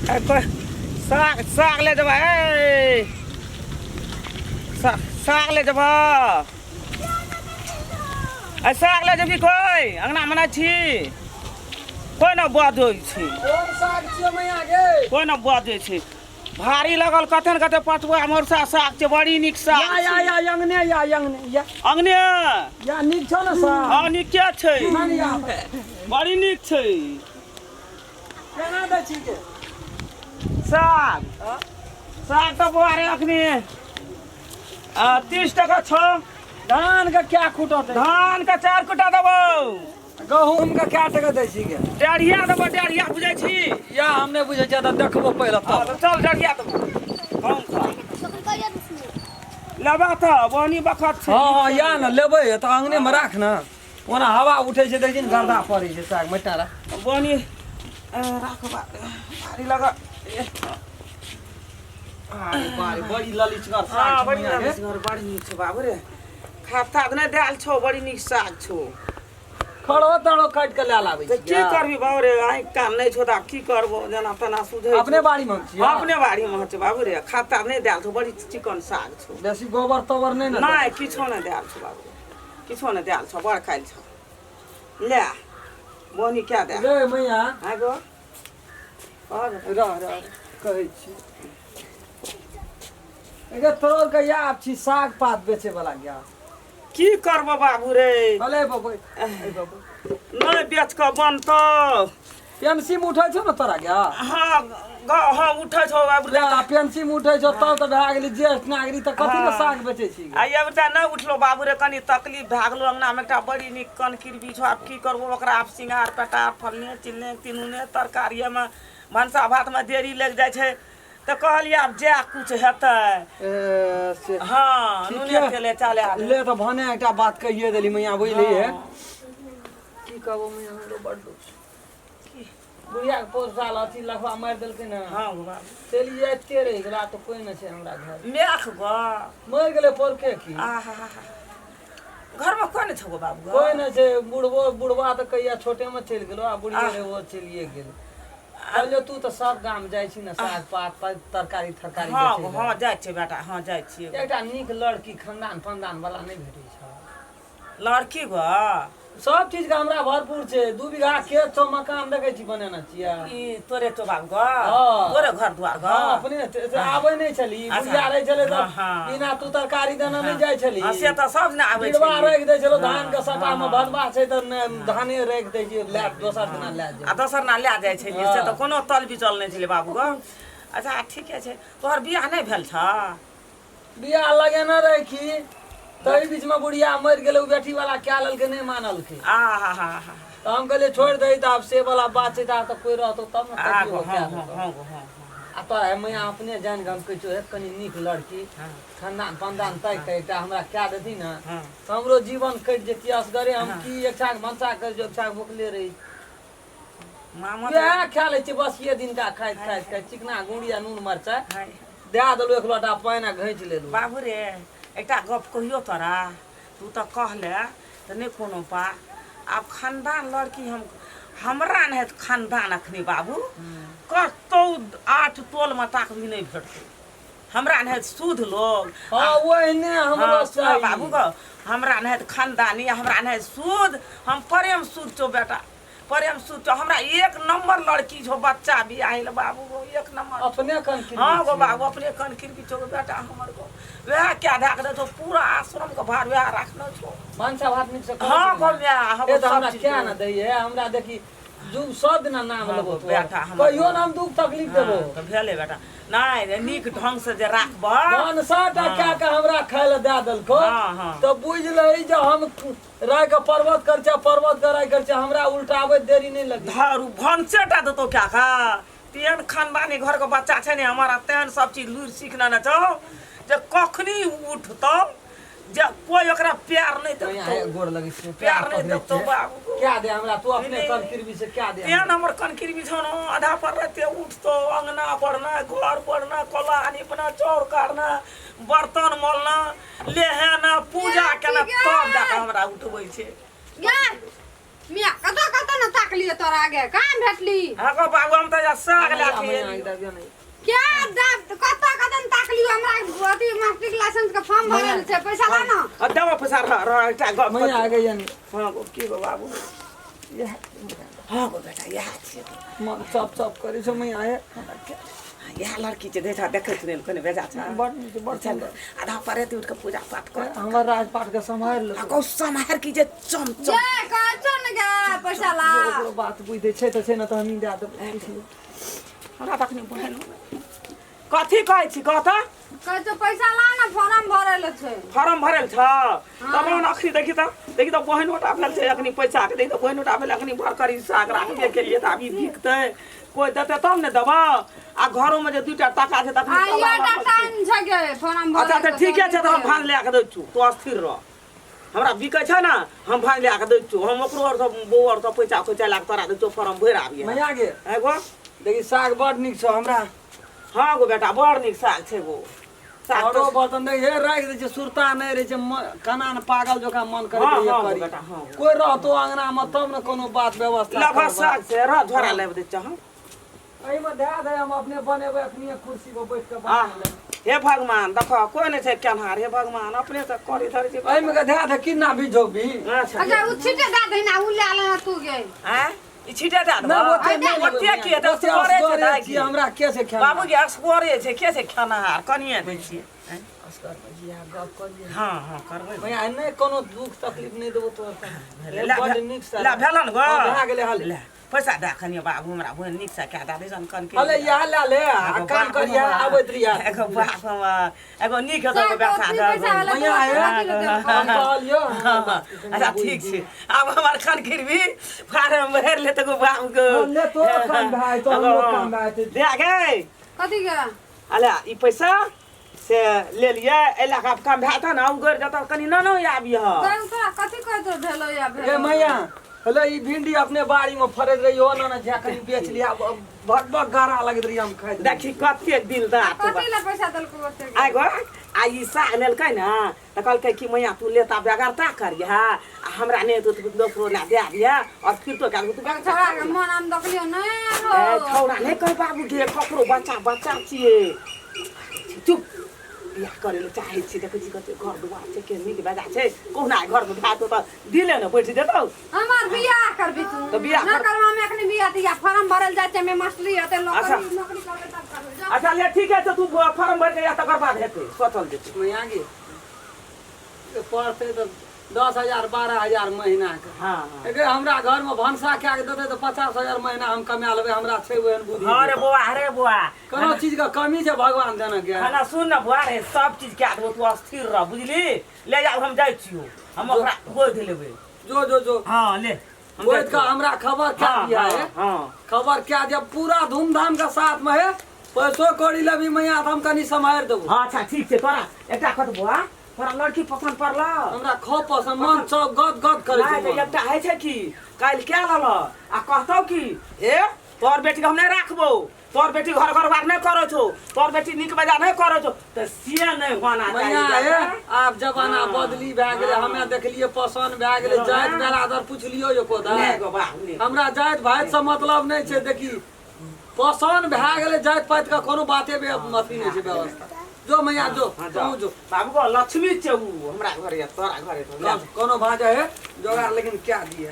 साग साग ले जेबै साग ले जेबह आ साग ले जेबही कोइ अङ्गनामे नहि छी कोइ ने बजै छी कोन साग छियो मैया गे कोइ ने बजै छै भारी लगल कते ने कते पटुआ मरुआ साग छै बड़ी नीक साग या या छै। या अंगने या अंगने या अङ्गने या नीक छौ ने साग हँ नीके छै ना या बड़ी नीक छै केना दै छी गे साग हाँ? साग तऽ बौआ रे अखनी 30 टका छौ धान के क्या खूटत है धान के 4 कुटा देबौ गहूम के क्या टका दै छी गे डेढ़िया देबौ डेढ़िया बुझै छी या हम नहि बुझै छियै तऽ देखबो पहिले हँ तब तऽ चल डेढ़िया देबौ कौन सा लेबा तऽ बनी बखत छै हँ हँ या ने लेबै तऽ अंगने मे राख ने ओना हवा उठै छै देखी ने गर्दा पड़ै छै साग मटा राख बनी राख भारी लगा अरे बारे बड़ी ललिचगर साग हाँ छै बड़ी मैया गे। ललिचगर बड़ी नीक छौ बाबू रे खाद ताद नहि देल छौ बड़ी नीक साग छौ खड़ो तड़ो काटि के लए लाबै तऽ की छियै करबी बाबू रे आँखि कान नहि छौ तऽ आब की करबो जेना तेना सुधै अपने बाड़ी मे छियै अपने बाड़ीमे छै बाबू रे खाद ताद नहि देल छौ बड़ी चिकन साग छौ बेसी गोबर तोबर नहि ने नहि किछो नहि देल छौ बाबू किछो नहि देल छौ बड़ खायल छौ ले बोनी क्या दे रे मैया हाँ गो और रह रह कहै छी एगे तोर के आब छी साग पात बेचे वाला गया की करबो बाबू रे अले बाबू ए बाबू नहि बेच कऽ बनतौ पेंसी में उठै छौ ने तोरा गया हाँ हाँ उठै छौ बाबू रे आ पेंसी में उठै छौ तब तऽ भए गेली ज्येष्ठ नागरिक तऽ कथी ले हाँ। साग बेचै छी आ ये बेटा नहि उठलो बाबू रे कनि तकलीफ भए गेलो अंगनामे एकटा बड़ी नीक कनकिरबी छौ आब की करबो ओकरा आब सिंगार पेटार फलने चिलने तिनुने तरकारिएमे भनसा भातमे देरी लागि जाइ छै तऽ कहलियै आब जाय कुछ हेतै ए, से हँ ठीके। नूने तेले चले आबे ले तऽ भने एकटा बात कहिए देली मैया बुझलियै हँ। की कहबो मैया हमरो बड़ दुख छै बुढ़िया के पोर साल अथी लखवा मारि देलकै ने हँ गो बाबू चलि जाइते रहि गेला तऽ कोइ नहि छै हमरा घर मेख गो मरि गेलै पोरके की आहा घरमे कोइ नहि छौ गो बाबू गो कोइ नहि छै बुढ़बो बुढ़बा तऽ कहिया छोटे मे चलि गेलो आ बुढ़ियो रहे ओ चलिए गेल कहलियो तू तऽ सब गाम जाइ छी ने साग पात तरकारी थरकारी हँ बेचै गो लए। हँ जाइ छियै बेटा हँ जाइ छियै एकटा नीक लड़की खानदान पंदान वाला नहि भेटै छै लड़की गो सब चीज के हमरा भरपूर छै 2 बीघा खेत छौ मकान देखै छी बनेने छियै ई तोरे तो बाप गो हाँ। तोरे घर द्वार गो हाँ अपने आबै नहि छली अच्छा। बुढ़िया रहै छलै तऽ हाँ, हाँ। बिना तू तरकारी देने नहि जाइ छली हाँ, से तऽ सब ने आबै बिरवा छली राखि दै छलो धान के सटा मे हाँ। भदवा छै तऽ धाने राखि दै छियै लए दोसर दिना लए आ जाइ दोसर ना लए जाइ छलियै से हाँ। तऽ कोनो तल बिचल नहि छलै बाबू गो अच्छा ठीके छै तोहर बियाह नहि भेल छह बियाह लगेने रहे की तही बीच में बुढ़िया मरि गेलै ओ बेटी वाला कए लेलकै नहि मानलकै आ हा हा हा तऽ हम कहलियै छोड़ि दही तऽ आब से वाला बात छै तऽ आब तऽ कोइ रहतौ तब ने आ तकियो गो कए हँ हँ लेतौ। हँ गो हँ आ तोरा मैया अपने जानि कऽ हम कहै छियौ हे कनि नीक लड़की हँ खानदान पानदान ताकि कऽ एकटा हमरा कए देती ने हँ तऽ हमरो जीवन कटि जैतियै असगरे हम हँ। की एक छाक भनसा करि जो एक छाक भुखले रही मामा वएह खा लै छियै बस ये दिनका खाइत खाइत खाइत चिकना गुड़ी आ नून मरचाइ हाय। दए देलहुँ एक लोटा पानि आ घैंचि लेलहुँ बाबू रे एकटा गप कहियो तोरा तू तऽ कहले तऽ नहि कोनो बात आब खानदान लड़की हम हमरा नहि हेत खानदान अखनी बाबू कतौ 8 टोलमे ताकबी नहि भेटतौ हमरा नहि हेत शुद्ध लोग हँ ओहिने हमरो हाँ, सुनऽ चाही बाबू गो हमरा नहि हेत खानदानी हमरा नहि हेत शुद्ध हम प्रेम शुद्ध छौ बेटा प्रेम शुद्ध छौ हमरा एक नंबर लड़की छौ बच्चा बियाहिल बाबू गो एक नंबर अपने कनखिर हाँ गो बाबू अपने कनखिर छौ गो बेटा हमर गो वएह क्या धए के छौ पूरा आश्रम के भार वएह राखने छौ भनसा भात नीक से करै हाँ छै गो ने? माय हम ए तऽ सब हमरा चीज क्या ने दैये हमरा देखी जुग सब दिना नाम हाँ लेबो गो, तोहर। बेटा हमर कहियो ना हम दुख तकलीफ देबो हाँ, तऽ भेलै बेटा नहि नीक ढंग से जे राखबह भनसा टा कए के हमरा खाय लए दए देलको हाँ, हाँ। तऽ बुझि लही जे हम राय के पर्वत कर छै पर्वत के राय कर छै हमरा उल्टाबैत देरी नहि लगी धरू भनसे टा देतौ क्या खा तेहन खानदानी घरके बच्चा छै ने हमारा तेहन सब चीज लुरि सीख लेने छौ जे कखनी उठतौ जे कोइ ओकरा प्यार नहि मैया, देतौ हे, गोर लगै छै प्यार नहि पकड़ै देतौ छै। बाबू क्या दे हमरा तू अपने नहि। कनकिरबी से क्या दे तेहन हमर कनकिरबी छौ ने आधा पर राते उठतौ अंगना बढ़ना घर बढ़ना कोला नीपना चाउर काटना बर्तन मलना लेहेना पूजा केना तब जाकऽ हमरा उठबै छै गे मिया कतऽ कतऽ न ताकलियो तोरा आगे कहाँ भेटली हाँ गो बाबू हम तऽ साग लए के मैया एलियौ। दबियो नहीं क्या दाब कतऽ कतऽ न ताकलियो हमरा अथी मास्टर लाइसेंस के फॉर्म भरल छै पैसा ला ना आ देबो पैसा रह रह एकटा गप मैया आ गई यानी हाँ गो की गो बाबू इएह हाँ गो बेटा इएह छियै मन चप चप करै छै मैया हे हाँ, इएह लड़की छै देखा देखै सुनै कने बेजा छै बड़ नीक बड़ चल सुन्दर आधा पर उठ के पूजा पाठ कर हमर राजपाट के सम्हारि आ लेतौ कौ सम्हार की जे चम चम जे कहै छौ ने गे पैसा ला ओकरो बात बुझै छै तऽ छै ने तऽ हमही दए देबै बुझलियै हमरा तऽ अखनी बहन कथी कहै छी कह तऽ कहै छौ पैसा ला ने फॉर्म भरै लए छै फार्म भरल छ तब हम अखनी देखी तऽ देखी तऽ बहन ओटा भेल छै अखनी पैसा के देखी तऽ बहन ओटा भेल अखनी भर करी साग राखबे केलिए तऽ आब ई बिकतै कोइ देतै तब ने देबऽ आ घरोमे जे दूटा टाका छै तखनी आइयो ताला टा लागल छै। टाइम छै गे फॉर्म भरै अच्छा तऽ ठीके छै तऽ हम भाँज लए कऽ दै छियौ तू अस्थिर रह हमरा बिकै छै ने हम भाँज लए कऽ दै छियौ हम ओकरो आर सब बौआ आर सब पैसा खोचा लए कऽ तोरा दै छियौ फॉर्म भरि आबिहे मैया गे एगो देखी साग बड़ नीक छौ हमरा हँ गो बेटा बड़ नीक साग छै गो साग औरो तऽ बर्तन नहि हे राखि दै छै सुरता नहि रहै छै केना ने पागल जकाँ मन करैत हँ रहैए हँ गो करी बेटा हँ कोइ रहतो अंगना मे तब ने कोनो बात व्यवस्था लभा करबै। साग छै रह झोरा लाबि दै छियौ हम एहिमे धए दे हम अपने बनेबै अखनिए कुर्सी पर बैठ के आ बना लेबै हे भगवान देखो कोइ नहि छै केनहार हे भगवान अपने से करी धरी छै एहिमे के धए दे किन्ना बीजोबी अच्छा अच्छा उ छिटे दए दही ना उ लए लेना तू गे आँय ई छिटे दए नहि देबऽ ओते नहि लेबै ओते के तऽ ओते असगरे छै असगरे दाइ छियै, हमरा के छै खेना बाबू के असगरे छै के छै खेनहार कनिए दै छियै आँय? असगर भैया गप करियै हँ हँ करबै भैया नहि कोनो दुख तकलीफ नहि देबो तोहर ला बड नीक से ला भेलन गो हँ, भए गेलै हले ले पैसा दए कनिए बाबू हमरा बहिन नीकसँ कए दए दै कन हले इएह लए ले आ काम करिया आबैत रहिया एगो बाप हमर एगो नीक हेतौ एगो बेटा पैसा वाला मैया हे। हम कहलियो अच्छा ठीक छै आब हमर खन गिरबी फारम भरि लेत एगो बाबू के ले तोरो काम भए जेतौ, हमरो काम भए जेतै। दे गे कथी के अले ई पैसा से ले लिअ एहि लए कऽ आब काम भए ने उगरि जेतौ कनि न न आबिह तोरा कथी कहैत रहो भेलो या ए भेलो मैया हेलो ई भिंडी अपने बाड़ी में फड़ैत रही हो ना जा कनी बेच लिया भक भक गारा लगैत रही हम खाइत रही। देखी कते दिलदार तू कथी ला पैसा देलको ओते आइ गो आ ई साग लेलकै ने तऽ कहलकै कि मैया तू लेता बेगरता करिह आ हमरा नहि हेतौ तऽ दोसरो लए दए दिह और फिर तो तू बेगरता छौड़ा के मन आम देखलियो नहि ए हो छौड़ा नहि कह बाबू गे ककरो बच्चा बच्चा छियै चुप बियाह करै लए चाहै छी देखै छी कते घर दुआर छै के नीक बेजा छै कहुना घरमे भए जेतौ तऽ दिले ने बैठ जेतौ हमर बियाह करबी तू तऽ बियाह ना कर- करबा में अखनी बियाह तियाह फॉर्म भरल जाइ छै में मास्टरी हेतै अच्छा। नौकरी नौकरी करबै तब करबै जा अच्छा ले ठीक है तऽ तू फॉर्म भरि के आ तकर बाद हेतै सोचल जेतै मैया गे पढ़तै तऽ 10,000 12,000 महीना के हाँ हाँ एगे हमरा घर में भनसा कए के देतै तऽ 50,000 महीना हम कमा लेबै हमरा छै ओहन बुद्धि हाँ रे बौआ अरे बौआ कोनो चीज के कमी छै भगवान देने के खाना सुन ना बौआ रे सब चीज कए देबो तू अस्थिर रह बुझली ले जाओ हम जाइ छियौ हम ओकरा गोद लेबै जो जो जो हाँ ले हम जाइ गोद के छियौ। हमरा खबर क्या हाँ दिया हाँ है हाँ खबर क्या दिया पूरा धूमधाम के साथ में है पैसो कौड़ी लेबी मैया तऽ हम कनी सम्हारि देबो हाँ अच्छा ठीक छै तोरा एकटा कत बौआ तोरा लड़की पसन्द पड़ल हमरा खो पसंद मन सब गद गद करै नहि छै तऽ मन। एकटा होइ छै कि काल्हि कए लेलह आ कहतौ कि हे तोहर बेटीके हम नहि राखबौ तोहर बेटी घर घर बार नहि करै छौ तोहर बेटी नीक बेजा नहि करै छौ तऽ से नहि होना चाही मैया हे आब जमाना हाँ। बदली भए गेलै हाँ। हमे देखलियै पसंद भए गेलै हाँ। जाति बेरादर पुछलियौ एको नहि दाइ गो बाबू नहि। हमरा जाति भाति से मतलब नहि छै देखी पसंद भए गेलै जाति पाति के कोनो बाते बे अथी नहि छै व्यवस्था जो मैया जो हाँ, तू जो बाबू गो लक्ष्मी छै उ हमरा घरे तोरा घरे कोनो भाजा है जोगार लेकिन क्या दिए